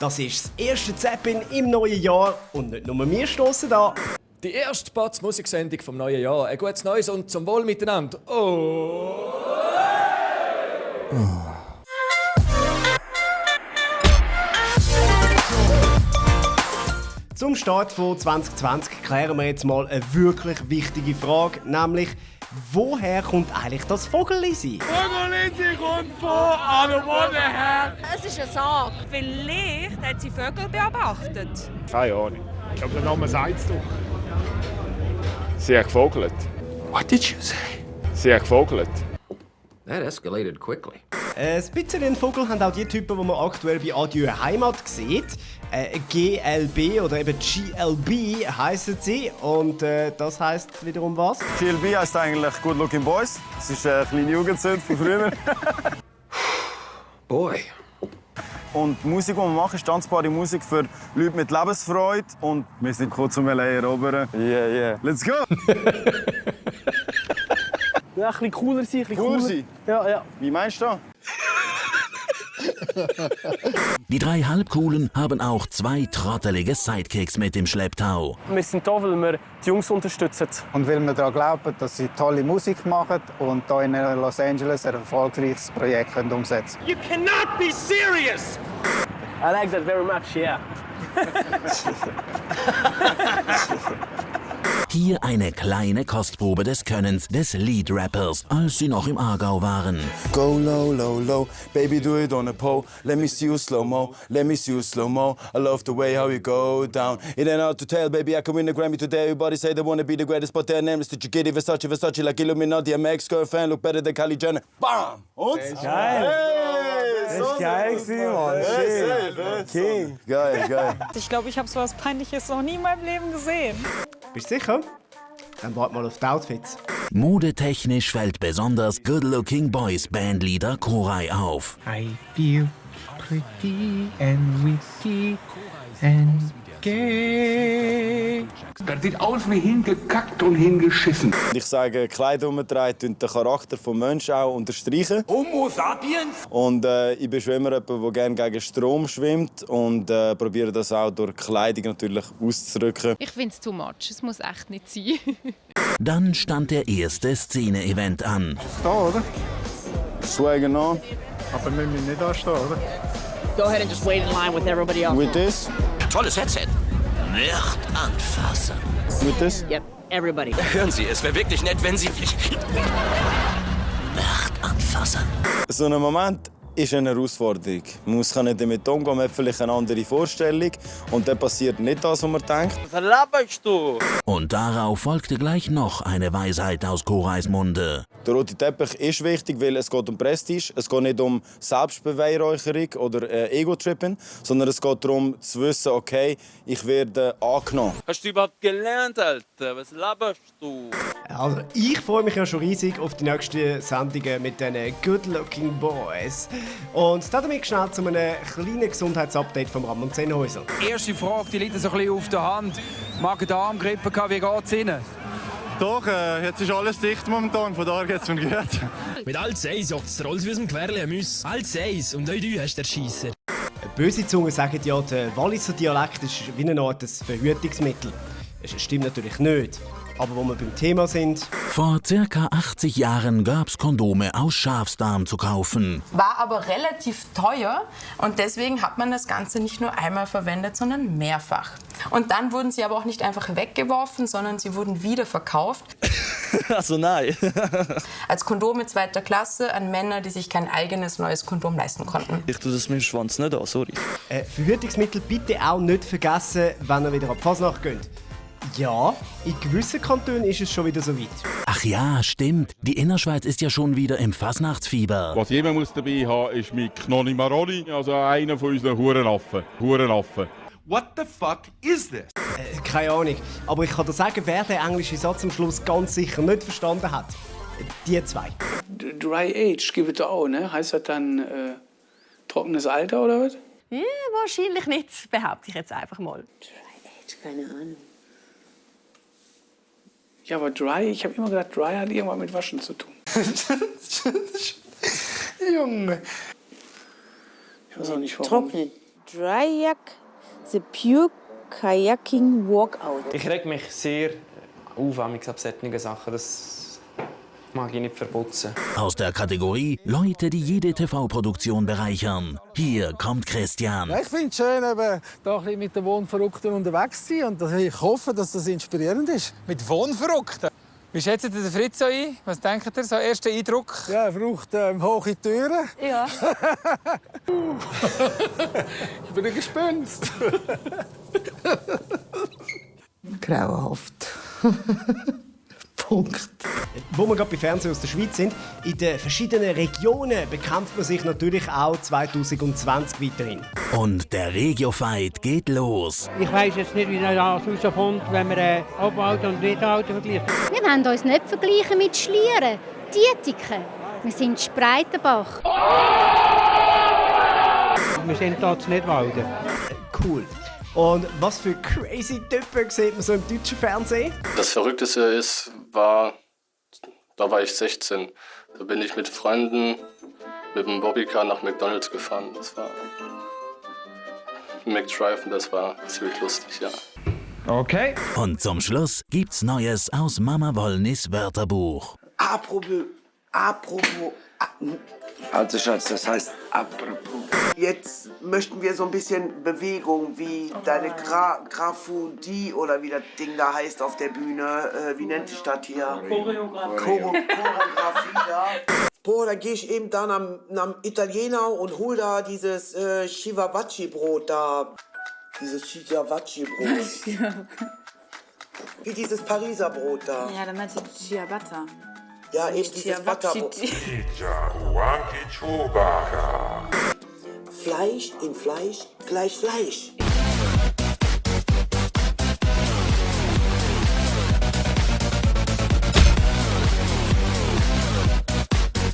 Das ist das erste Zappin im neuen Jahr und nicht nur wir stossen da. Die erste Batz-Musiksendung vom neuen Jahr. Ein gutes Neues und zum Wohl miteinander. Oh! Zum Start von 2020 klären wir jetzt mal eine wirklich wichtige Frage, nämlich woher kommt eigentlich das Vogelisi? Vogelisi kommt von an der Boden her. Es ist eine Sage. Vielleicht hat sie Vögel beobachtet. Keine Ahnung. Ich glaube, der Name sagt es doch. Sie hat gevogelt. What did you say? Sie hat gevogelt. That escalated quickly. Ein bisschen ein Vogel haben auch die Typen, die man aktuell bei Adieu Heimat sieht. GLB oder eben GLB heissen sie. Und das heisst wiederum was? GLB heisst eigentlich Good Looking Boys. Das ist eine kleine Jugendsünde von früher. Boy. Und die Musik, die wir machen, ist tanzbare Musik für Leute mit Lebensfreude. Und wir sind kurz zum erobern. Yeah. Let's go! Ja, ein bisschen cooler sein. Cooler sein? Ja. Wie meinst du? Die drei Halbcoolen haben auch zwei trottelige Sidekicks mit im Schlepptau. Wir sind da, weil wir die Jungs unterstützen. Und weil wir daran glauben, dass sie tolle Musik machen und hier in Los Angeles ein erfolgreiches Projekt umsetzen können. You cannot be serious! I like that very much, yeah. Hier eine kleine Kostprobe des Könnens des Lead-Rappers, als sie noch im Aargau waren. Go low, low, low, baby do it on a pole. Let me see you slow-mo, let me see you slow-mo. I love the way how you go down. It ain't hard to tell, baby, I can win the Grammy today. Everybody say they wanna be the greatest, but their name is the Chiquiti, Versace, like Illuminati. I'm ex-girlfriend, look better than Kylie Jenner. Bam! Und? Geil! Das ist geil, Simon. King. Geil. Ich glaube, ich habe so etwas Peinliches noch nie in meinem Leben gesehen. Bist du sicher? Dann warte mal auf die Outfits. Modetechnisch fällt besonders Good Looking Boys Bandleader Koray auf. I feel pretty and witty and gay. Das sieht aus wie hingekackt und hingeschissen. Ich sage, Kleider, die man trägt, den Charakter des Menschen auch unterstreichen. Homo sapiens! Und ich bin schon immer jemand, der gerne gegen Strom schwimmt und probiere das auch durch Kleidung natürlich auszudrücken. Ich finde es too much. Es muss echt nicht sein. Dann stand der erste Szene-Event an. Da, oder? Swagger on. Aber wir müssen nicht anstehen, oder? Go ahead and just wait in line with everybody else. With this? Tolles Headset. Nicht anfassen. With this? Yep, everybody. Hören Sie, es wäre wirklich nett, wenn Sie... Nicht anfassen. So ein Moment ist eine Herausforderung. Man muss nicht damit umgehen, man hat vielleicht eine andere Vorstellung. Und dann passiert nicht das, was man denkt. Was laberst du? Und darauf folgte gleich noch eine Weisheit aus Korays Munde. Der rote Teppich ist wichtig, weil es geht um Prestige. Es geht nicht um Selbstbeweihräucherung oder Ego-Tripping, sondern es geht darum zu wissen, okay, ich werde angenommen. Hast du überhaupt gelernt, Alter? Was laberst du? Also, ich freue mich ja schon riesig auf die nächsten Sendungen mit diesen Good Looking Boys. Und damit schnell zu einem kleinen Gesundheitsupdate vom Ramon Sennhäuser. Erste Frage, die liegt so ein bisschen auf der Hand. Magen-Darm-Grippe, wie geht's Ihnen? Doch, jetzt ist alles dicht momentan, von daher geht es mir gut. Mit alles eins juckt es rolls wie aus dem Querli Müs. Alles eins und euch drei hast der Scheisser. Böse Zungen sagen ja, der Walliser Dialekt ist wie eine Art Verhütungsmittel. Es stimmt natürlich nicht. Aber wo wir beim Thema sind... Vor ca. 80 Jahren gab's Kondome aus Schafsdarm zu kaufen. War aber relativ teuer und deswegen hat man das Ganze nicht nur einmal verwendet, sondern mehrfach. Und dann wurden sie aber auch nicht einfach weggeworfen, sondern sie wurden wiederverkauft. Also nein. Als Kondome zweiter Klasse an Männer, die sich kein eigenes neues Kondom leisten konnten. Ich tue das mit dem Schwanz nicht an, sorry. Verhütungsmittel bitte auch nicht vergessen, wenn ihr wieder ab Fasnacht geht. Ja, in gewissen Kantonen ist es schon wieder so weit. Ach ja, stimmt. Die Innerschweiz ist ja schon wieder im Fasnachtsfieber. Was jemand muss dabei haben, ist mit Knoni Maroni, also einer von unseren Hurenaffen. What the fuck is this? Keine Ahnung, aber ich kann dir sagen, wer den englischen Satz am Schluss ganz sicher nicht verstanden hat. Die zwei. Dry Age gibt es auch, ne? Heißt das dann trockenes Alter oder was? Ja, wahrscheinlich nicht, behaupte ich jetzt einfach mal. Dry Age, keine Ahnung. Ja, aber Dry, ich habe immer gedacht, Dry hat irgendwas mit Waschen zu tun. Junge. Ich weiß auch nicht warum. Dry the Pure Kayaking Walkout. Ich reg mich sehr auf ab solchen Sachen. Das mag ich nicht verputzen. Aus der Kategorie Leute, die jede TV-Produktion bereichern. Hier kommt Christian. Ja, ich finde es schön, eben, da ein bisschen mit den Wohnverrückten unterwegs zu sein. Und ich hoffe, dass das inspirierend ist. Mit Wohnverrückten? Wie schätzt ihr den Fritz so ein? Was denkt ihr, so erster Eindruck? Ja, er braucht hohe Türen. Ja. Ich bin ein Gespenst. Grauenhaft. Punkt. Wo wir gerade bei Fernsehen aus der Schweiz sind, in den verschiedenen Regionen bekämpft man sich natürlich auch 2020 weiterhin. Und der Regio-Fight geht los. Ich weiss jetzt nicht, wie das rauskommt, wenn wir Abauto und Nicht-Auto vergleichen. Wir wollen uns nicht vergleichen mit Schlieren, Dietiken. Wir sind Spreitenbach. Wir sind hier in Nidwalden. Cool. Und was für crazy Typen sieht man so im deutschen Fernsehen? Das Verrückteste ist, da war ich 16. Da bin ich mit Freunden mit dem Bobbycar nach McDonald's gefahren. Das war McDrive und das war ziemlich lustig, ja. Okay. Und zum Schluss gibt's Neues aus Mama Wollnis Wörterbuch. Apropos. Also Schatz, das heißt apropos. Jetzt möchten wir so ein bisschen Bewegung, wie deine Graphodie oder wie das Ding da heißt auf der Bühne. Wie nennt sich das hier? Choreografie da. Boah, da gehe ich eben dann am Italiener und hol da dieses Chivavacci-Brot da. Dieses Chivavacci-Brot. Wie dieses Pariser Brot da. Ja, dann meinst du Ciabatta. Ja, eben dieses Butterbrot. Fleisch in Fleisch gleich Fleisch.